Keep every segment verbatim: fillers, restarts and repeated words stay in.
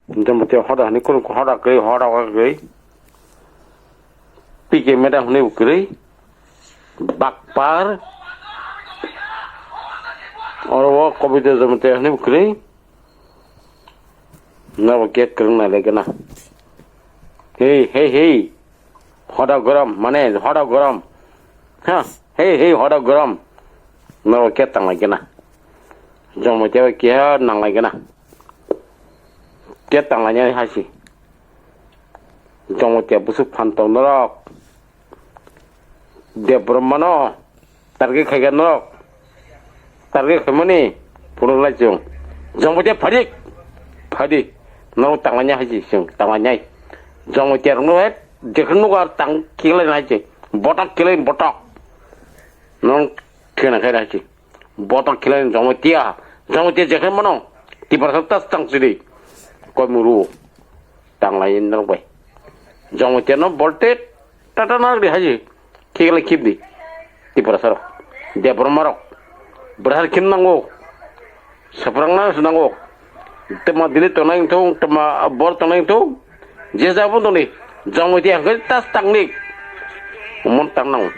Jamatia hoda hwnwi kunu hoda kwrwi, hoda kwrwi. P K madam hwnwi bo kwrwi. Bakpar. Oro o Kobita Jamatia hwnwi bo kwrwi. Nabo khe kwrwng nai lai gana. Hey, hey, hey. Hoda gorom, mane hoda gorom. Ha, hey, hey, hoda gorom. Nabo khe tang lai gana. Jamatia bai keha nang lai gana. Khe tang lai nai hasi. Jamatia busuk phan tong norok. Debbarma no target khaikha norok. Target khaimani phunuk lai chwng. Jamatia phadik. Phadi. Norok tang lai nai hasi chwng. Tang lai nai. Jamatia rokno hai jekhno nugo ar tang kiklai nai chwng. Botok kiklai botok. Norok thwna khai nai chwng. Botok kiklai Jamatia. Jamatia jekhno mano. Tiprasa tas tang chidi. Koi muru. Tang lai norok bai. Jamatia no bolted. Tata nang di haji. Kikla kip di. Tiprasa rok. Debbarma rok. Berhar kim nango. Saprang na nango. Tema dili tonai thung, tema bor tonai thung. Je jabo doni. Jamatia hangke tas tangni. Umon tang nang.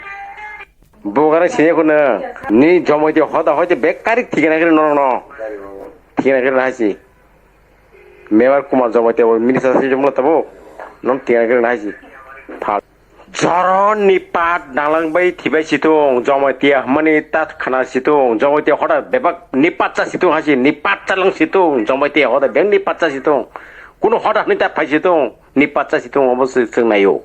Bogara sini kono. Ni Jamatia hoda hoite bek kari thikana kiri nono. Thikana kiri hasi. Mebar Kumar Jamatia bo minister se jomla tabo. Non tiya gre nai si. Phal. Joron ni pat nanglang bai thibai situng Jamatia hmani tat khana situng Jamatia hoda bebak ni patsa situng hasi ni patsa lang situng Jamatia hoda beng ni patsa situng. Kuno hoda ni tat phai situng ni patsa situng obo se seng nayo.